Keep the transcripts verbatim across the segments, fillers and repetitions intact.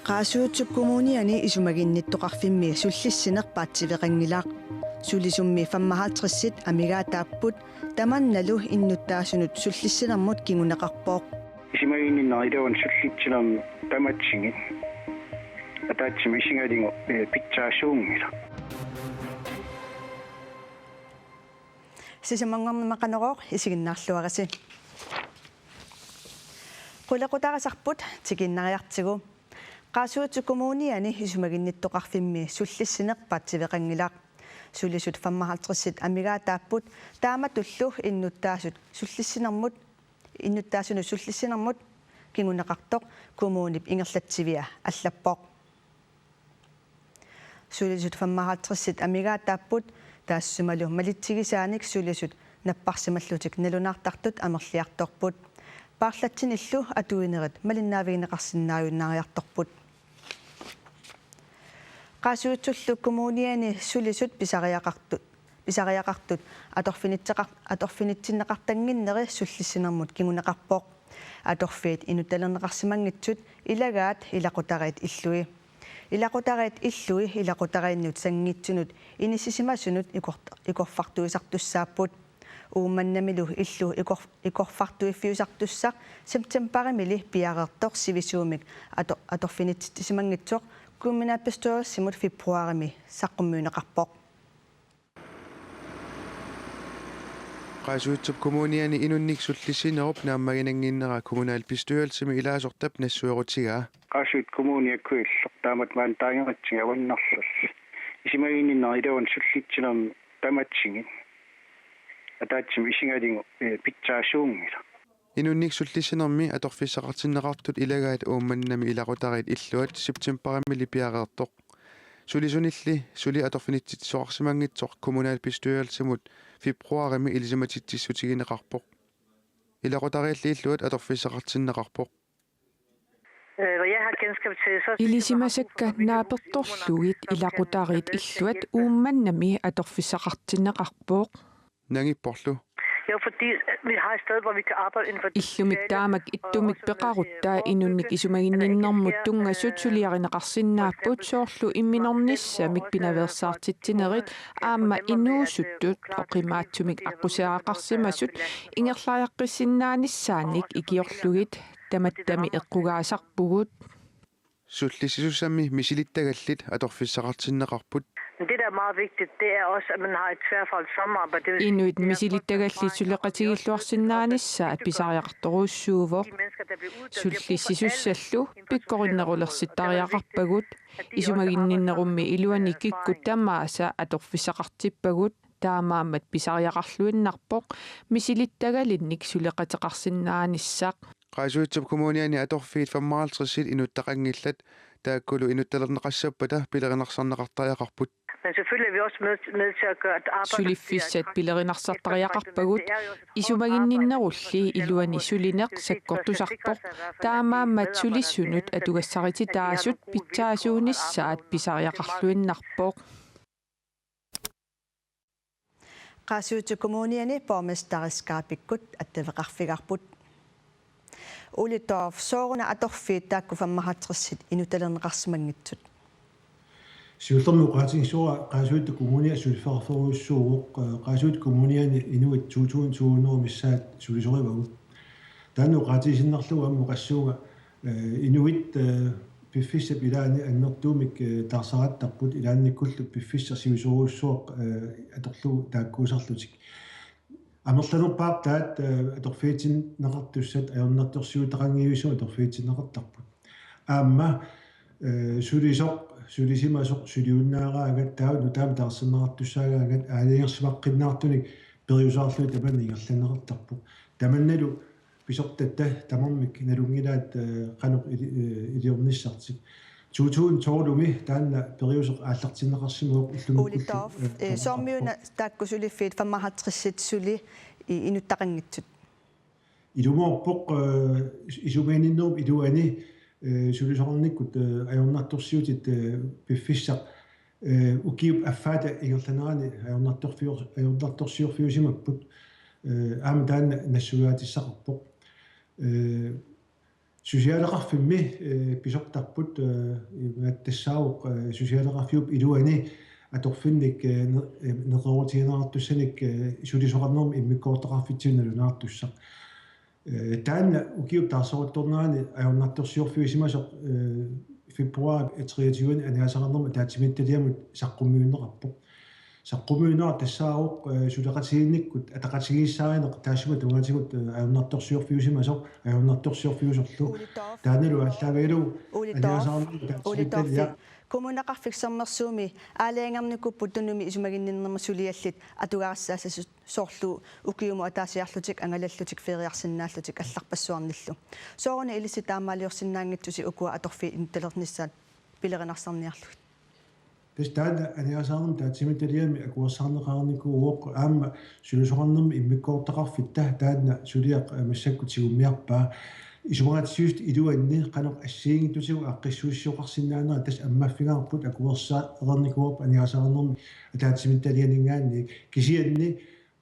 Qaasuitsup Kommuniani isumaginnittoqarfimmi sullissineq paatsiveqanngilaq. Sulisummi femoghalvtredsit amigaataapput, tamannalu innuttaasunut sullissinermut kinguneqarpoq. Isumaginninnerup iluani sullissinermi tamatsigit ataatsimut isigalugu, eh, pitsaasuunngilaq. Sisamanngornermi Qanorooq isiginnaarluarisi. Qulequtarisarput tikiinnariartigu. Qaasuitsup Kommuniani isumaginnittoqarfimmi sullissineq paatsiveqanngilaq. Sulisut femoghalvtredsit amigaataapput, taamatullu innuttaasut sullissinermut, innuttaasunut sullissinermut kinguneqartoq kommunip ingerlatsivia allappoq. Sulisut femoghalvtredsit amigaataapput, taassumalu malitsigisaanik sulisut napparsimallutik nalunaartartut amerliartorput. Paarlatsinillu atuinerit malinnaavigineqarsinnaajunnaariartorput. Qaasuitsullu Kommuniani sulisut pisariaqartut, pisariaqartut atorfinitseqar-, atorfinitsinneqartannginneri sullissinermut kinguneqarpoq. Atorfiit inuttalerneqarsimanngitsut ilagaat ilaqutariit illui. Ilaqutariit illui ilaqutariinnut sanngitsunut inissisimasunut ikort-, ikorfartuisartussaapput. Uummannamilu illu ikor-, ikorfartuiffiusartussaq septembarimili piareertoq sivisuumik ato-, atorfinitsitsisimanngitsoq kommunalbestyrelsimut februarimi saqqummiunneqarpoq. Qaasuitsup Kommuniani inunnik sullissinerup naammaginannginnera kommunalbestyrelsimi ilaasortap nassuerutigaa. Qaasuitsup Kommunia kuilloq taamatut maani taageratsigu avannarluni. Isumaginninnerup iluani sullissinermi tamatsigit ataatsimut isigalugu, eh, pitsaasuunngilaq. Inunnik sullissinermi atorfissaqartinneqartut ilagaat Uummannami ilaqutariit illuat septembarimili piareertoq. Sulisunilli suli atorfinitsitsisoqarsimanngitsoq kommunalbestyrelsimut februarimi ilisimatitsissutigineqarpoq. Ilaqutariilli illuat atorfissaqartinneqarpoq. Øh, hvad jeg har kendskab til, så Ilisimasakka naapertorlugit ilaqutariit illuat Uummannami atorfissaqartinneqarpoq. Nangipporlu. Jo, fordi vi har et sted, hvor vi kan arbejde inden for det Illumik taamak ittumik peqarutta inunnik isumaginninnermut tunngasut suliarineqarsinnaapput, soorlu imminornissamik pinaveersaartitsinerit aamma inuusuttut oqimaatsumik aqqusaagaqarsimasut ingerlariaqqissinnaanissaannik ikiorlugit tamattami eqqugaasarpugut. Sullissisussami misilittagallit atorfissaqartinneqarput. Men det, der er meget vigtigt, det er også, at man har et tværfagligt samarbejde. Det vil sige, Inuit det er misilittagallit suleqatigiilluarsinnaanissaat pisariaqartorujussuuvoq. De mennesker, der bliver uddannet, de har brug for alle Sullissisussallu pikkorinnerulersittariaqarpagut. Isumaginninnerummi iluani kikkut tamaasa atorfissaqartippagut. Taamaammat pisariaqarluinnarpoq misilittagalinnik suleqateqarsinnaanissaq. Qaasuitsup Kommuniani atorfiit femoghalvtredsit inuttaqanngillat, taakkulu inuttalerneqassappata pilerinarsaarneqartariaqarput. Men selvfølgelig er vi også med, med til at gøre, at arbejdet Suliffissat pilerinarsaartariaqarpagut, isumaginninnerulli iluani sulineq sakkortusarpoq, taamaammat sulisunut atugassarititaasut pitsaasuunissaat pisariaqarluinnarpoq. Qaasuitsup Kommuniani borgmesteriskaapikkut attaveqarfigaarput. Ole Dorph, sooruna atorfiit taakku femoghalvtredsit inuttalerneqarsimanngitsut? Siullermik oqaatigissuara Qaasuitsup Kommunia suliffeqarferujussuuvoq, Qaasuitsup Kommuniani inuit to tusind to hundrede missaat sulisorivagut. Taanna oqaatigisinnaallunga aamma oqassuunga, eh, inuit, eh, piffissap ilaani annertuumik, eh, taarsarattarput, ilaannikkullu piffissaq sivisoorujussuaq, eh, atorlugu taakkuusarlutik. Amerlanerpaartaat, eh, atorfigitsinneqartussat ajornartorsiutaqanngivissuaq atorfigitsinneqartarput. Aamma, eh, sulisoq, sulisimasoq, suliunnaaraagat, taava nutaamik taarserneqartussaagaagat, aalajangersimaqqinnaartunik periusaarlugit tamanna ingerlanneqartarpoq. Tamannalu pisortatta tamarmik nalunngilaat, eh, qanoq ili-, eh, iliornissartik. To tusind tolv-imi taanna periuseq aallartinneqarsimavoq. Ullumi Ole Dorph, eh, eh, soormiuna taakku suliffiit femoghalvtredsit suli i-, inuttaqanngitsut? Ilumoorpoq, eh, is-, isumaginninnerup iluani, eh, sulisoqarnikkut, eh, ajornartorsiutit, eh, piffissaq, eh, ukiup affaata ingerlanerani ajornartorfior-, ajornartorsiorfiusimapput. Eh, aamma taanna nassuiaatissaqarpoq. Eh, socialeqarfimmi, eh, pisortarput, eh, imaattassaavoq, eh, socialeqarfiup iluani atorfinnik, eh, ne-, eh, neqeroorutigineqartussanik, eh, sulisoqarnermi immikkoortoqarfitsinnut nalunaartussaq. Eh, taanna ukiup taarseruttornerani ajornartorsiorfiusimasoq, eh, februar treogtyve aningaasaqarnermut ataatsimiititaliamut saqqummiunneqarpoq. Saqqummiunneqartoq tassaavoq, eh, suleqatigiinnikkut ataqatigiissaarineq taassuma tungaatigut, eh, ajornartorsiorfiusimasoq, ajornartorsiorfiusorlu. Taannalu aallaavigalugu Ole Dorph. Aningaasaqarnermut ataatsimiititaliaq. Kommuneqarfik-Sermersuumi aalajangernikuupput Tunumi isumaginninnermi suliallit atugarissaasasut soorlu ukiumut ataasiarlutik angalallutik feriarsinnaallutik allarpassuarnillu. Sooruna ilissi taamaaliorsinnaanngitsusi ukua atorfiit inuttalernissaat pilerinarsinniarlugit? Tassa taanna aningaasaqarnermut ataatsimiititaliami akuersaarneqarnikuuvoq aamma sulisoqarnermi immikkoortoqarfitta taanna suliaq, eh, massakkut tigummiarpaa. Isumaqatigiissut iluanni qanoq assigiinngitsutigut aaqqissuussisoqarsinnaanera tassa ammaffigaarput akuersaareernikuuarput aningaasaqarnermut ataatsimiititalianinngaanniit kisianni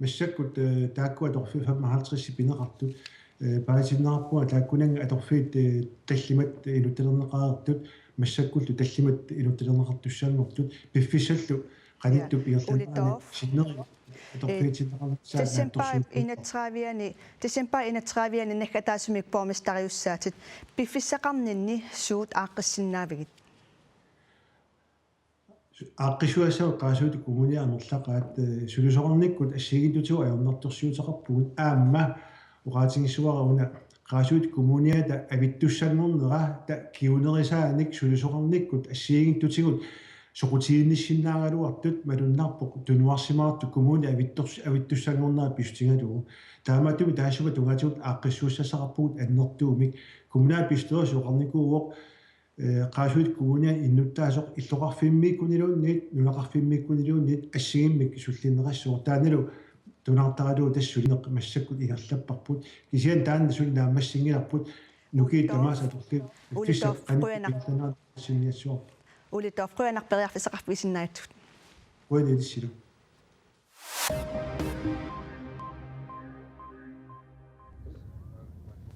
massakkut, eh, taakku atorfiit femoghalvtreds pineqartut, eh, paasinneqarpunga taakkunannga atorfiit, eh, tallimat inuttalerneqareersut massakkullu tallimat inuttalerneqartussanngortut piffissallu qanittup Ja. Ole Dorph. Sinnerit atorfiit Eh, sinneqarnissaat Decembarip enogtredive-ani, decembarip enogtredive-ani naggataasumik borgmesteriussaatit. Piffissaqarninni suut aaqqissinnaavigit? Aaqqissugassaq Qaasuitsup Kommuniata amerlaqaat, eh, sulisoqarnikkut assigiinngitsutigut ajornartorsiuteqarpugut aamma oqaatigissavara una Qaasuitsup Kommuniata avittussanngornera ta kingunerisaanik sulisoqarnikkut assigiinngitsutigut soqutiginnissinnaagaluartut malunnarpoq tunuarsimaartut kommunit avittors-, avittussanngornera pissutigalugu. Taamaattumik taassuma tungaatigut aaqqissuussassaqarpugut annertuumik. Kommunalbestyrelsi oqarnikuuvoq, eh, Qaasuitsup Kommuniani innuttaasoq illoqarfimmiikkuniluunniit, nunaqarfimmiikkuniluunniit assigiimmik sullinneqassasoq. Taannalu tunaartaralugu tassa sulineq massakkut ingerlapparput. Kisianni taanna suli naammassinngilarput. Nukiit tamaasa atorlugu. Ole Dorph, qujanaq. Sinniassuaq. Ole Dorph, qujanaq periarfissaqarfigisinnaagatsigut. Qujanaq ilissilu.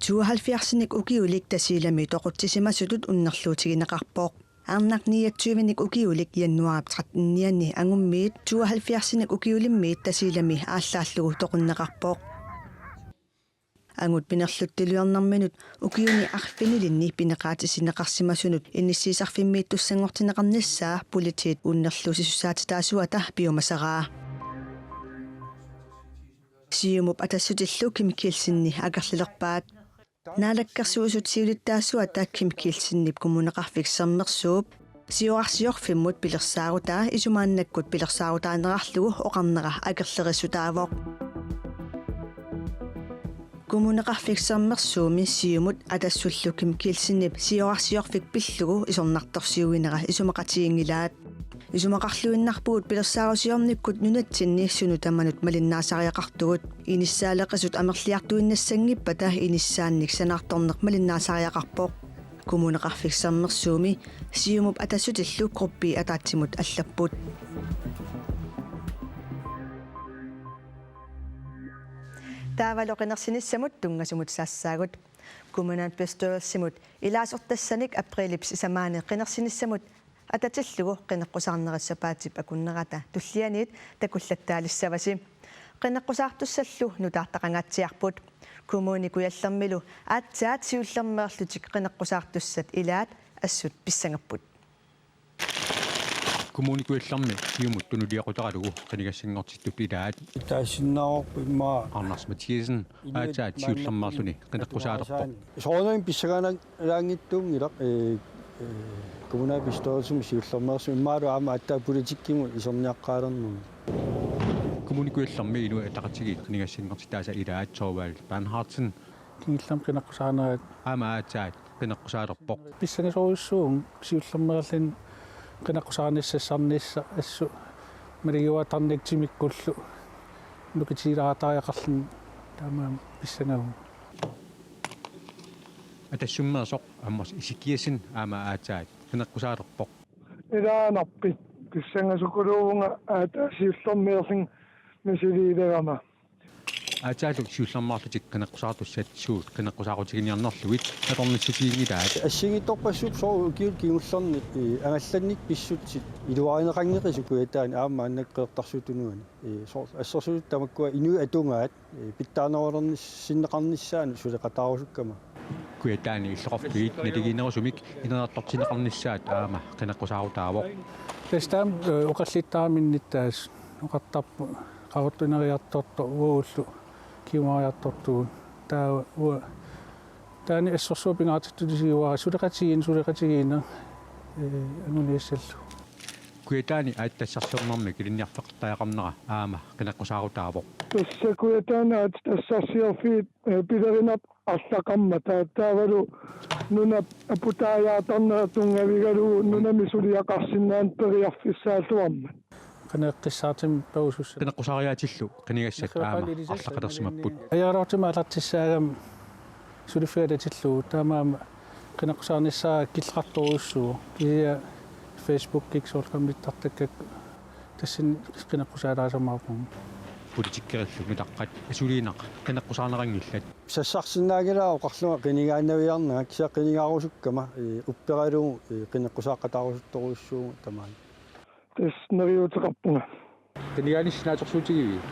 Tooghalvfjerdsinik ukiulik Tasiilami toqutsisimasutut unnerluutigineqarpoq. Arnaq niogtyvenik ukiulik januaarip trettenianni angummiit tooghalvfjerdsinik ukiulimmiit Tasiilami aallaallugu toqunneqarpoq. Angut pinerluttuliornerminut ukiuni arfinilinni pineqaatissinneqarsimasunut inissiisarfimmiittussanngortinneqarnissaa politiit unnerluussisussaatitaasuata piumasaraa. Siumup Atassutillu Kim Kielsenip akerlilerpaat. Naalakkersuisut siulittaasuata Kim Kielsenip Kommuneqarfik Sermersuup Siorarsiorfimmut pilersaarutaa isumaannakkut pilersaarutaanerarlugu oqarnera akerlerissutaavoq. Kommuneqarfik Sermersuumi Siumut Atassullu Kim Kielsenip Siorarsiorfik pillugu isornartorsiuinera isumaqatiginngilaat. Isumaqarluinnarpugut pilersaarusiornikkut nunatsinni sunut tamanut malinnaasariaqartugut. Inissaaleqisut amerliartuinnassanngippata inissaannik sanaartorneq malinnaasariaqarpoq. Kommuneqarfik Sermersuumi Siumup Atassutillu gruppi ataatsimut allapput. Taavalu qinersinissamut tunngasumut saassaagut. Kommunalbestyrelsimut ilaasortassanik aprilip sisamaani qinersinissamut atatillugu qineqqusaarnerit sapaatip akunnerata tullianiit takullattaalissavasi. Qineqqusaartussallu nutaartaqangaatsiarput. Kommune Kujallermilu aatsaat siullermeerlutik qineqqusaartussat ilaat assut pissangapput. Kommune Kujallermi Siumut tunuliaqutaralugu qinigassanngortittut ilaat. Taasinnaavarput immaqa Anders Mathiassen aatsaat siullermeerluni qineqqusaalerpoq. Soorunami pissangalaanngitsuunngilaq, ee, ee, kommunalbestyrelsimi siullermeersumik immaqalu aamma aatsaat politikkimut iserniaqqaalernermi. Kommune Kujallermi Inuit Ataqatigiit qinigassanngortitaasa ilaat Thorvald Bernhardsen. Kingullermik qineqqusaarnerat aamma aatsaat qineqqusaalerpoq. Pissangasorujussuuvunga siullermeerluni qineqqusaarnissassarnissaq assut maligiuartarnikkut timikkullu nukittuulaartariaqarluni taamaammat pissangavunga. Atassummeersoq Anders Ezekiassen aamma aatsaat qineqqusaalerpoq. Ilaanarpit pissangasukuluuvunga aatsaat siullermeerlunga misiliilerama. Aatsaat siullermeerlutik qineqqusaartussat suut qineqqusaarutiginiarnerlugit atornissutiginngilaat. Assigiinngitsorpassuupput soorlu ukiut kingullerni, ee, angallannik pissutsit iluarineqanngitsut Kujataani aamma maannakkut Qeqertarsuup Tunuani. Ee, soorlu assersuutitut tamakkua inuit atugaat, ee, pitsaanerulernissinneqarnissaannut suleqataarusukkama. Kujataani illoqarfiit naligiinnerusumik ineriartortinneqarnissaat aamma qineqqusaarutaavoq. Tassa taama, ee, oqallittaaraminnittas oqartarpoq qaqortup ineriartortoq uagullu kingumariartortugut. Taava uanga taanna assorsuaq pingaartittut isigivaat suleqatigiinneq, suleqatigiinneq, ee, anguniassallugu. Kujataani aatsitassarsiornermik ilinniarfeqartariaqarnera aamma qineqqusaarutaavoq. Tassa Kujataani aatsitassarsiorfiit, ee, pilerinartut arlaqarmata taavalu nunap aputaajaartarnera tunngavigalugu nunami suliaqarsinnaanera periarfissaalluarmat. Qineqqissaartumik pausissat. Qineqqusaariaatillu qinigassat aamma arlaqalersimapput. Ajoraluartumik aallartissaagami suliffiga atatillugu taamaammat qineqqusaarnissaa killeqartorujussuuvoq. Kisianni Facebookikkut soorlu qammittartakkakka tassani qineqqusaalaasamaarpunga. Politikerillu nutaqqat asuliinnaq qineqqusaarneqanngillat. Sassarsinnaanngilara oqarlunga qinigaannaviarnanga kisianni qinigaarusukkama, ee, upperalugu, ee, qineqqusaaqqataarusuttorujussuuvugut tamaani. Tassa neriuuteqarpunga. Qinigaanissi naatsorsuutigiviuk?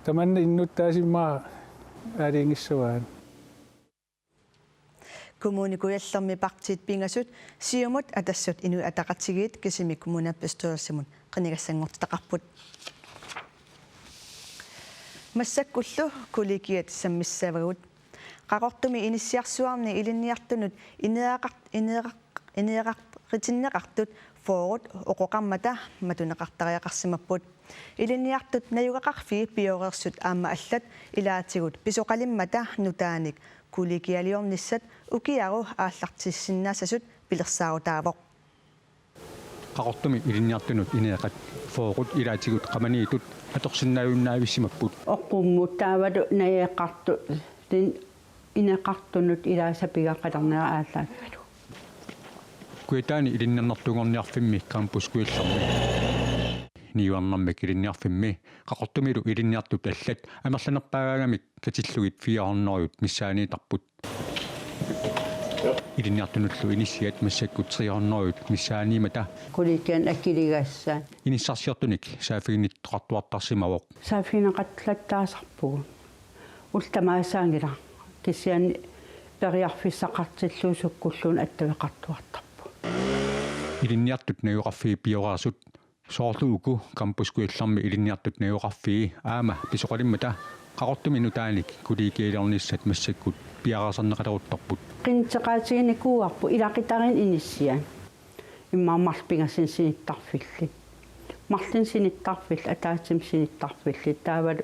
Tamanna innuttaasut immaqa aalajangiissavaat. Kommune Kujallermi partiit pingasut, Siumut, Atassut, Inuit Ataqatigiit kisimik kommunalbestyrelsimut qinigassanngortitaqarput. Massakkullu kollegiat sammissavagut. Qaqortumi inissiarsuarni ilinniartunut ineeraq-, ineeraq-, ineeraqqitinneqartut fyrret oqoqarmata matuneqartariaqarsimapput. Ilinniartut najugaqarfii pioreersut aamma allat ilaatigut pisoqalimmata nutaanik kollegialiornissat ukiaru aallartissinnaassasut pilersaarutaavoq. Qaqortumi ilinniartunut ineeqat fyrret ilaatigut qamaniittut atorsinnaajunnaavisimapput. Oqqummut taavalu najoqqartut, tin-, ineqartunut ilaasa pigaqalernera aallaavigalugu. Kujataani ilinniarnertuunngorniarfimmi Campus Kujallermi niuernermik ilinniarfimmi Qaqortumilu ilinniartut allat amerlanerpaagaangamik katillugit fire hundrede missaaniittarput. Ilinniartunullu inissiat massakkut tre hundrede missaaniimmata. Kollegianut akiligassat. Inissarsiortunik saaffiginnittoqartuartarsimavoq. Saaffigineqallattaasarpugut. Ullut tamaasa anngilaq. Kisianni periarfissaqartillugu sukkulluunniit attaveqartuartarpugut. Ilinniartut najugaqarfii pioreersut soorlu uku Campus Kujallermi ilinniartut najugaqarfii aamma pisoqalimmata Qaqortumi nutaanik kollegialiornissat massakkut piareersarneqaleruttorput. Qinnuteqaatiginikuuarput ilaqutariinnut inissiat. Immaqa marluk pingasut sinittarfillit. Marluk sinittarfillit, ataatsimut sinittarfillit, taavalu,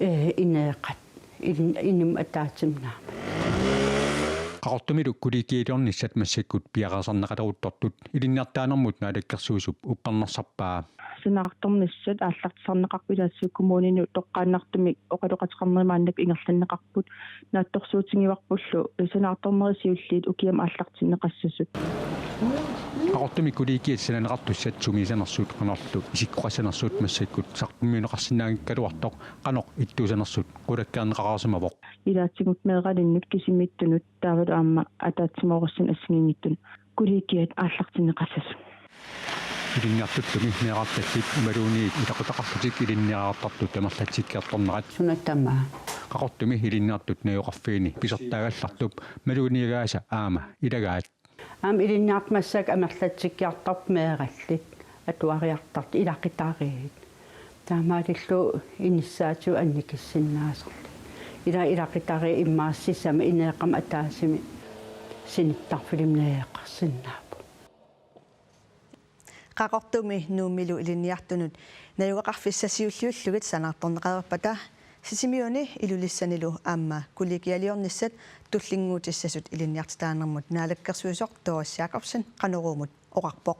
ee, ineeqat, in-, inummut ataatsimut naamik. Qaqortumilu kollegialiornissat massakkut piareersarneqaleruttortut Ilinniartitaanermut Naalakkersuisup uppernarsarpaa. Sanaartornissat aallartisarneqarput ilaassut kommuninut toqqaannartumik oqaloqateqarnerat maannakkut ingerlanneqarput, naatsorsuutigivarpullu sanaartornerit siulliit ukiamut aallartinneqassasut. Qaqortumi kollegiat sananeqartussat sumiissanersut qanorlu isikkoqassanersut massakkut saqqummiunneqarsinnaanngikkaluartoq qanoq ittuusanersut qulakkeerneqareersimavoq. Ilaatigut meeralinnut kisimiittunut taavalu aamma ataatsimoorussunut assigiinngitsunut kollegiat aallartinneqassasut. Ilinniartullumi meerartallit imaluunniit ilaqutaqarlutik ilinniariartartut amerlatsikkiartornerat. Suna tamaat. Qaqortumi ilinniartut najugaqarfiini pisortaagallartup maluginiagaasa aamma ilagaat. Aamma ilinniartut massakkut amerlatsikkiartarput meerallit atuariartartut ilaqutariit. Taamaalillutik inissaatigut annikitsinneqartarluni. Ila ilaqutariit immaqa sisamat ineeqqamik ataatsimik sinittarfilimmik najugaqarsinnaapput. Qaqortumi Nuummilu ilinniartunut najugaqarfissat siulliullugit sanaartorneqareerpata Sisimiuni Ilulissanilu aamma kollegialiornissat tullinnguutissasut Ilinniartitaanermut Naalakkersuisoq Doris Jakobsen Qanoruumut oqarpoq.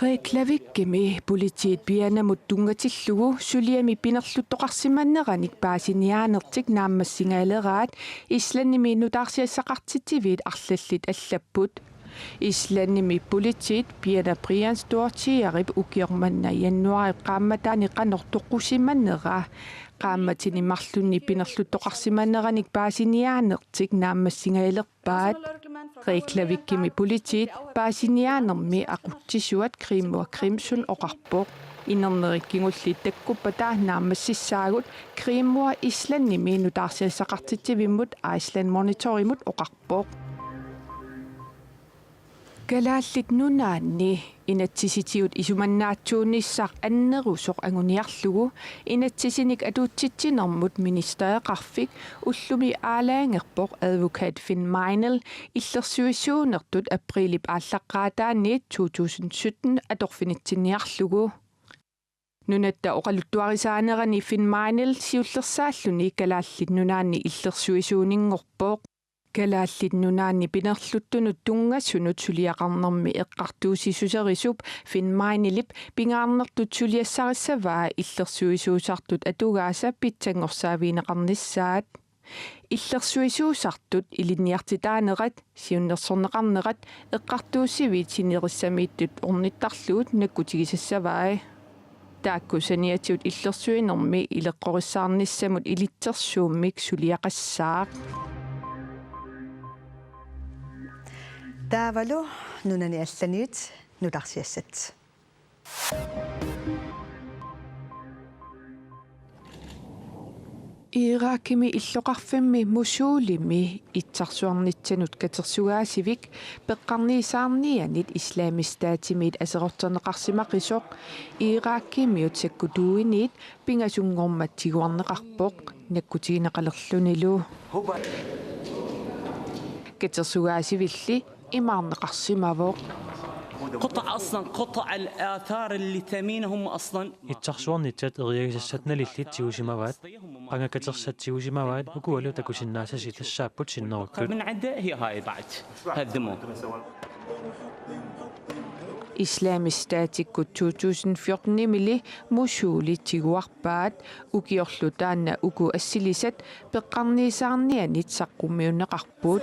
Reykjavikimi politiit pianamut tunngatillugu suliami pinerluttoqarsimanneranik paasiniaanertik naammassingajaleraat Islandimi nutaarsiassaqartitsiviit arlallit allapput. Islandimi politiit Birna Brjánsdóttirip ukioq manna januaarip qaammataani qanoq toqusimanera qaammatini marlunni pinerluttoqarsimaneranik paasiniaanertik naammassingajalerpaat. Reykjavikimi politiit paasiniaanermi aqutsisuat Grímur Grímsson oqarpoq. Inernerit kingulliit takkuppata naammassissaagut, Grímur Islandimi nutaarsiassaqartitsivimmut Iceland Monitorimut oqarpoq. Kalaallit Nunaanni inatsisitigut isumannaatsuunissaq annerusoq anguniarlugu inatsisinik atuutsitsinermut ministereqarfik ullumi aalajangerpoq advokat Finn Meynell illersuisuunertut apriilip aallaqqaataaniit to tusind sytten atorfinitsinniarlugu. Nunatta oqaluttuarisaanerani Finn Meynell siullersaalluni Kalaallit Nunaanni illersuisuuninngorpoq. Kalaallit Nunaanni pinerluttunut tunngasunut suliaqarnermi eqqartuussisuserisoq Finn Meynellip pingaarnertut suliassarissavaa illersuisuusartut atugaasa pitsanngorsaavigineqarnissaat. Illersuisuusartut ilinniartitaanerat, siunnersorneqarnerat eqqartuussiviit sinerissamiittut ornittarlugit nakkutigisassavai. Taakku saniatigut illersuinermi ileqqorissaarnissamut ilitsersuummik suliaqassaaq. Taavalu nunani allaniit nutaarsiassat. Irakimi illoqarfimmi Mosulimi itsarsuarnitsanut katersugaasivik peqqarniisaarnianit Islamisk Statimiit aserorterneqarsimaqisoq Irakimiut sakkutuuiniit pingasunngormat tiguarneqarpoq nakkutigineqalerlunilu. Katersugaasivilli imaarneqarsimavoq. قطع أصلًا، قطع الآثار اللي ثمينة هم أصلًا. Itsarsuarnitsat eriagisassat nalillit tigusimavaat. Qanga katersat tigusimavaat, ukualu takusinnaasasi tassaapput sinneruttut. من عنده هي هاي بعد. هدموا. Islamisk Statikkut to tusind fjortenimili Mosuli tiguarpaat, ukiorlu taanna uku assilisat peqqarniisaarnianit saqqummiunneqarput.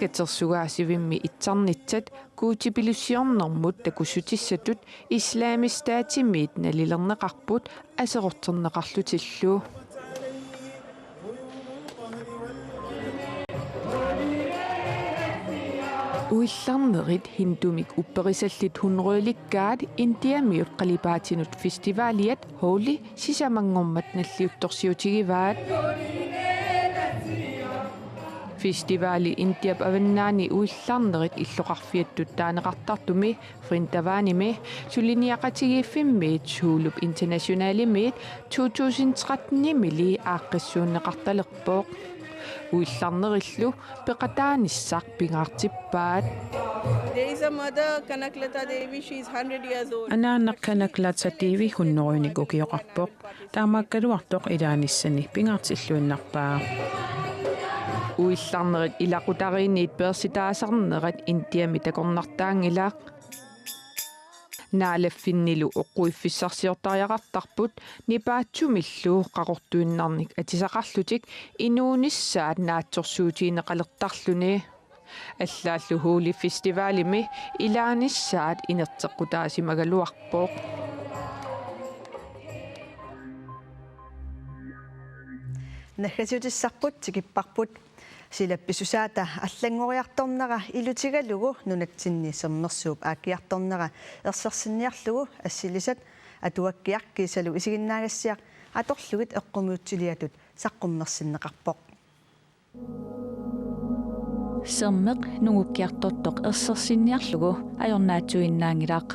Katersugaasivimmi itsarnitsat guutipilusiornermut takussutissatut Islamisk Statimiit nalilerneqarput aserorterneqarlutillu. Uillarnerit hindumik upperisallit hundredelikkaat Indiamiut qalipaatinut festivaliat Holi sisamanngormat nalliuttorsiutigivaat. Festivali Indiap avannaani uillarnerit illoqarfiattut taaneqartartumi Vrindavanimi suliniaqatigiiffimmiit Sulup Internationalimiit to tusind trettenimili aaqqissuunneqartalerpoq. Uillarnerillu peqataanissaq pingaartippaat. There is a mother, Kanaklata Devi, she is hundred years old. Anaanaq Kanaklata Devi hunnorujunik ukioqarpoq. Taamaakkaluartoq ilaanissani pingaartilluinnarpaa. Uillarnerit ilaqutariinniit peersitaasarnerat Indiami takornartaanngilaq. Naalaffinnilu oqquiffissarsiortariaqartarput nipaatsumillu qaqortuinnarnik atisaqarlutik inuunissaat naatsorsuutigineqalertarluni. Allaallu Holi festivalimi ilaanissaat inerteqqutaasimagaluarpoq. Naggasiutissarput tikipparput. Silap pissusaata allanngoriartornera ilutigalugu nunatsinni sermersuup aakkiartornera ersersinniarlugu assilisat Atuakkiaq kiisalu isiginnaagassiaq atorlugit eqqumiitsuliatut saqqummersinneqarpoq. Sermeq nungukkiartortoq ersersinniarlugu ajornaatsuinnaanngilaq.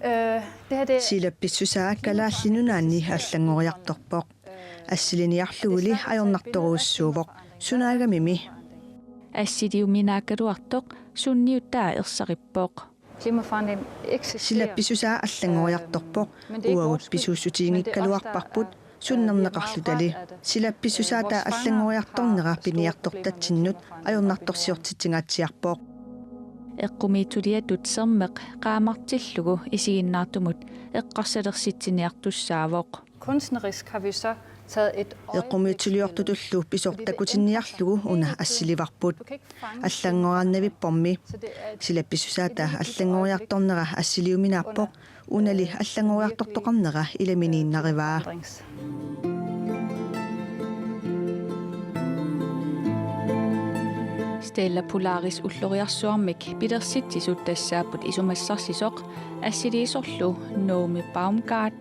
Øh, det her, det Silap pissusaa Kalaallit Nunaanni allanngoriartorpoq. Assiliniarluguli ajornartorujussuuvoq. Sunaagamimi. Assiliuminaakkaluartoq sunniuttaa ersarippoq. Klimaforandring eksisterer. Silap pissusaa allanngoriartorpoq. Uagut pisuussutiginngikkaluarparput sunnerneqarlutali. Silap pissusaata allanngoriartornera piniartortatsinnut ajornartorsiortitsingaatsiarpoq. Eqqumiitsuliatut sermeq qaamartillugu isiginnaartumut eqqarsalersitsiniartussaavoq. Kunstnerisk har vi så Eqqumiitsuliortutullu pisoq takutinniarlugu una assilivarput. Allanngoriarnavippormi. Silap pissusaata allanngoriartornera assiliuminaappoq, unali allanngoriartortoqarnera ilaminiinnarivaa. Stella Polaris ulloriarsuarmik pilersitsisut tassaapput isumassarsisoq, assiliisorlu Naomi Baumgart,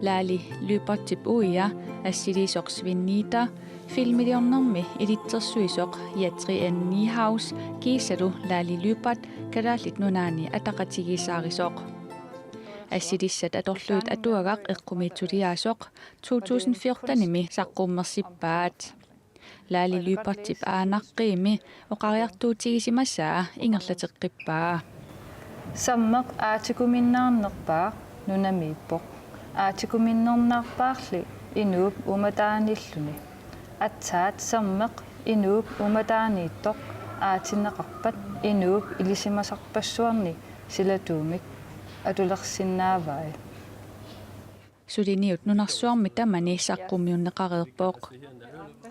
Lali Lybertip uia, assiliisoq Sven Nidal, filmiliornermi ilitsersuisoq Jetri N. Niehaus kiisalu Lali Lybert Kalaallit Nunaanni ataqatigiissaarisoq. Assilissat atorlugit atuagaq eqqumiitsuliaasoq to tusind fjortenimi saqqummersippaat. Lali Lybertip aanaqqiimi oqariartuutigisimasaa ingerlateqqippaa. Sammeq aatsikuminnernaarpaaq nunamiippoq. Aatsikuminnernaarpaarli inuup umataaniilluni. Aatsaat sammeq inuup umataaniittoq aatinneqarpat inuup ilisimasarpassuarni silatuumik atulersinnaavai. Suliniut nunarsuarmi tamani saqqummiunneqareerpoq.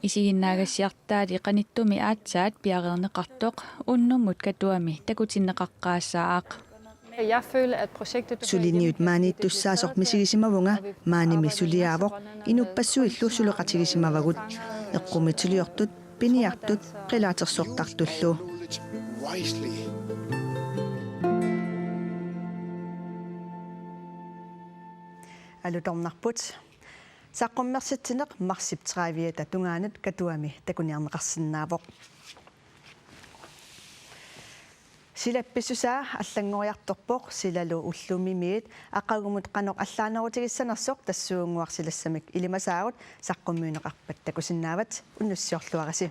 Isiginnaagassiartaali qanittumi aatsaat piareerneqartoq unnummut Katuami takutinneqaqqaassaaq. Jeg føler, at projektet, du får Suliniut igennem, maaniittussaasoq misigisimavunga, maanimi suliaavoq, inuppassuillu suleqatigisimavagut. Eqqumiitsuliortut, piniartut, qilaatersortartullu. Alutornarput. Saqqummersitsineq marsip tredive-ata tungaanut Katuami takuniarneqarsinnaavoq. Silap pissusaa allanngoriartorpoq, silalu ullumimiit aqagumut qanoq allaanerutigissanersoq tassuunnguaq silassamik ilimasaagut, saqqummiunneqarpat takusinnaavat, unnussiorluarisi.